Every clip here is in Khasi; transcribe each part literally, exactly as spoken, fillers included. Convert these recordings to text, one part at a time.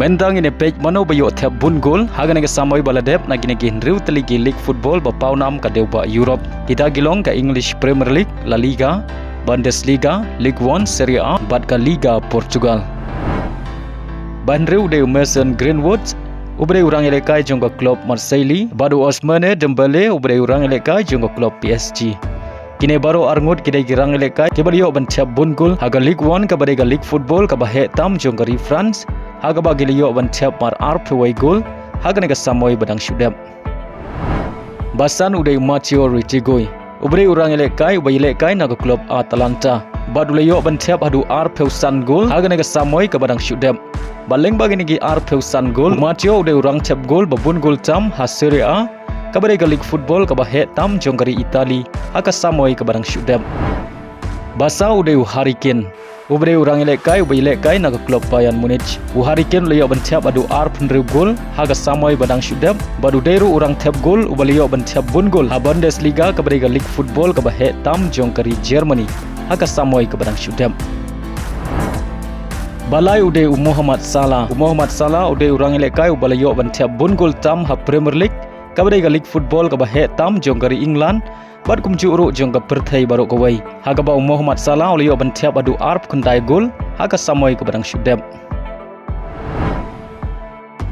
Mynta ngin ïa peit mano ba ïoh thep bun gol ha kane ka samoi ba la dep na kine ki hynriew tylli ki league football ba pawnam ka dewbah Europe. Kita ki long ka English Premier League, La Liga, Bundesliga, Ligue one, Serie A bad ka Liga Portugal. Ba hynriew u dei u Mason Greenwood, uba dei u rangïalehkai jong ka club Marseille, bad u Ousmane Dembélé, uba dei u rangïalehkai jong ka club P S G. Kine baroh arngut ki dei ki rangïalehkai kiba la ïoh ban thep bun gol ha ka Ligue one, kaba dei ka league football kaba heh tam jong ka ri France, ha kaba ki la ïoh ban thep mar arphew wei gol ha kane ka samoi ba dang shu dep. Ba san u dei u Mateo Retegui, uba dei u rangïalehkai uba ïalehkai na ka club Atalanta, bad u la ïoh ban thep haduh arphew san gol ha kane ka samoi kaba dang shu dep. Bad lyngba kine ki arphew san gol, u Mateo u dei u rangthep gol ba bun gol tam ha Serie A, kaba dei ka league football kaba heh tam jong ka ri Italy ha ka samoi kaba dang shu dep. Ba saw u dei u Harry Kane, uba dei u rangïalehkai uba ïalehkai na ka club Bayern Munich. U Harry Kane u la ïoh ban thep haduh arphew hynriew gol ha ka samoi ba dang shu dep, bad u dei ruh u rangthep gol uba la ïoh ban thep bun gol ha Bundesliga, kaba dei ka league football kaba heh tam jong ka ri Germany, ha ka samoi kaba dang shu dep. Ba lai u dei u Mohamed Salah. U Mohamed Salah u dei u rangïalehkai uba la ïoh ban thep bun gol tam ha Premier League, kaba dei ka league football kaba heh tam jong ka ri England, bad kumjuh ruh jong ka pyrthei baroh kawei, ha kaba u Mohamed Salah u la ïoh ban thep haduh arphew khyndai gol ha ka samoi kaba dang shu dep.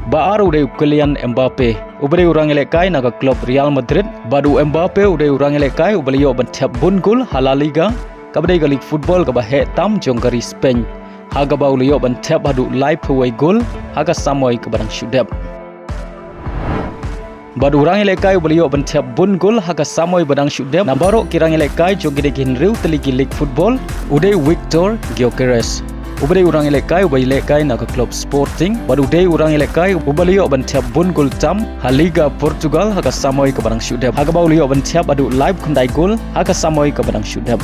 Ba ar u dei u Kylian Mbappe, uba dei u rangïalehkai na ka club Real Madrid, bad u Mbappe u dei u rangïalehkai uba la ïoh ban thep bun gol ha La Liga, kaba dei ka league football kaba heh tam jong ka ri Spain, ha kaba u la ïoh ban thep haduh laiphew wei gol ha ka samoi kaba dang shu dep. Bad u rangïalehkai uba la ïoh ban thep bun gol ha ka samoi ba dang shu dep na baroh ki rangïalehkai jong kine ki hynriew tylli ki league football, u dei u Viktor Gyökeres, uba dei u rangïalehkai uba ïalehkai na ka club Sporting, bad u dei u rangïalehkai uba la ïoh ban thep bun gol tam ha Liga Portugal ha ka samoi kaba dang shu dep, ha kaba u la ïoh ban thep haduh laiphew khyndai gol ha ka samoi kaba dang shu dep.